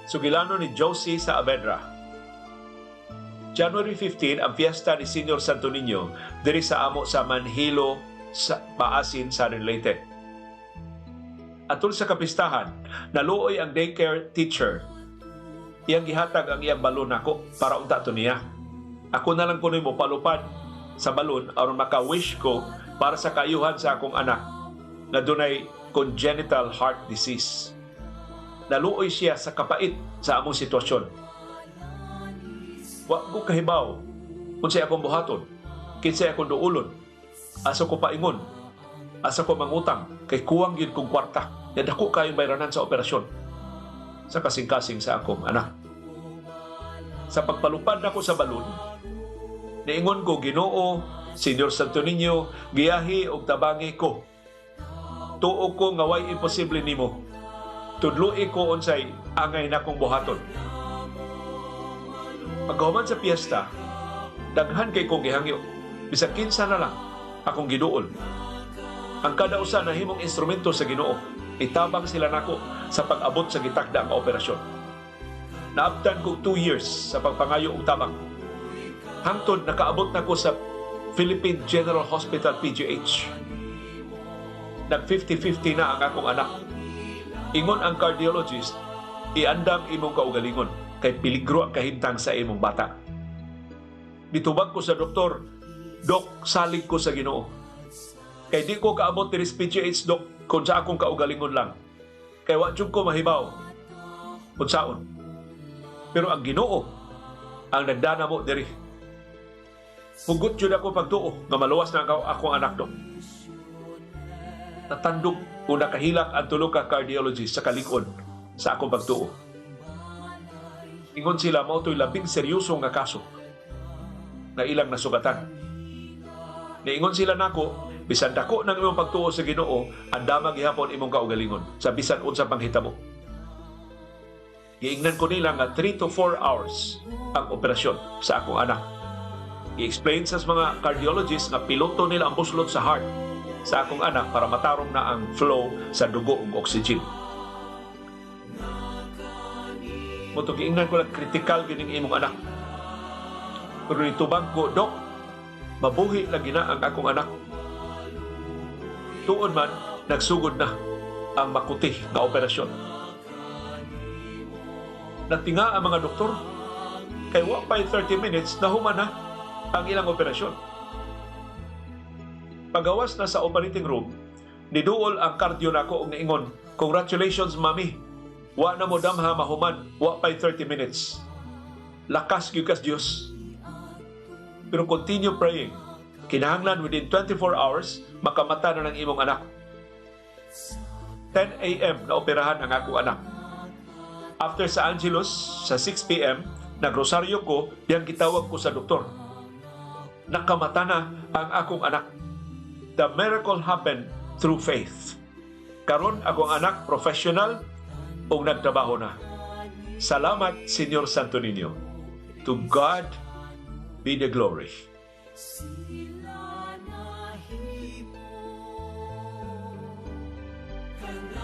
Sugilano ni Josie Saavedra. January 15 ang fiesta ni Senior Santo Niño diri sa amo sa Manhilo sa Maasin, Southern Leyte. Atol sa kapistahan, naluoy ang daycare teacher. Iyang gihatag ang iyang balon nako para unta to niya. Ako na lang kunoy mo palupad sa balon aron maka-wish ko para sa kaayuhan sa akong anak na dunay congenital heart disease. Naluoy siya sa kapait sa among sitwasyon. Wa ko kahibaw unsay akong buhaton, kinsay akong duulon, asa ko paingon, asa ko mangutang, kay kuwang gyud kong kwarta. Nya dako kayong bayranan sa operasyon sa kasing-kasing sa akong anak. Sa pagpalupad nako sa balon, niingon ko, "Ginoo, Senyor Santo Niño, giyahi og tabangi ko. Tuo ko nga way imposible nimo. Tudloi ko unsay angay nakong buhaton." Pagkahuman sa piyesta, daghan kay kong gihangyo. Bisag kinsa na lang akong giduol. Ang kada usa nahimong instrumento sa Ginoo. Itabang sila nako sa pag-abot sa gitakda nga operasyon. Naabtan kog 2 years sa pagpangayo og tabang. Hangtod nakaabot na ko sa Philippine General Hospital, PGH. Nag 50-50 na ang akong anak. Ingon ang cardiologist, "Iandam imong kaugalingon kay peligro ang kahimtang sa imong bata." Nitubag ko sa doktor, "Dok, salig ko sa Ginoo. Kay di ko kaabot diri sa PGH, Dok, kung sa akong kaugalingon lang. Kay wa jud ko mahibaw unsaon. Pero ang Ginoo ang nagdana mo diri. Hugot jud ako pagtuo nga maluwas na ang akong anak, Dok." Natandog o nakahilak ang tulo ka cardiologist sa kalig-on sa akong pagtuo. Ingon sila, mao to'y labing seryoso nga kaso na ilang nasugatan. Niingon sila nako, "Bisan dako ng imong pagtuo sa Ginoo, andama gihapon imong kaugalingon sa bisan unsa panghitabo." Giingnan ko nila nga 3 to 4 hours ang operasyon sa akong anak. I-explain sa mga cardiologists nga piloto nila ang buslot sa heart sa akong anak para matarong na ang flow sa dugo ug oxygen. Mao to giingnan ko lang, "Critical gining imong anak." Pero nitubag ko, "Dok, mabuhi lagi na ang akong anak." Tuon man, nagsugod na ang makuti nga operasyon. Natinga ang mga doktor. Kay wa pa'y 30 minutes, nahuman na ang ilang operasyon. Pagawas na sa operating room, niduol ang cardio nako og niingon, "Congratulations, Mami. Wa na mo damha mahuman, wa pa'y 30 minutes. Lakas gyud kas Dios. Pero continue praying. Kinahanglan within 24 hours, makamata na ng imong anak." 10 a.m. na operahan ang akong anak. After sa Angelus, sa 6 p.m., nagrosaryo ko, diyang gitawag ko sa doktor. Nakamata na ang akong anak. The miracle happened through faith. Karon akong anak professional ug nagtrabaho na. Salamat, Senyor Santo Niño. To God be the glory.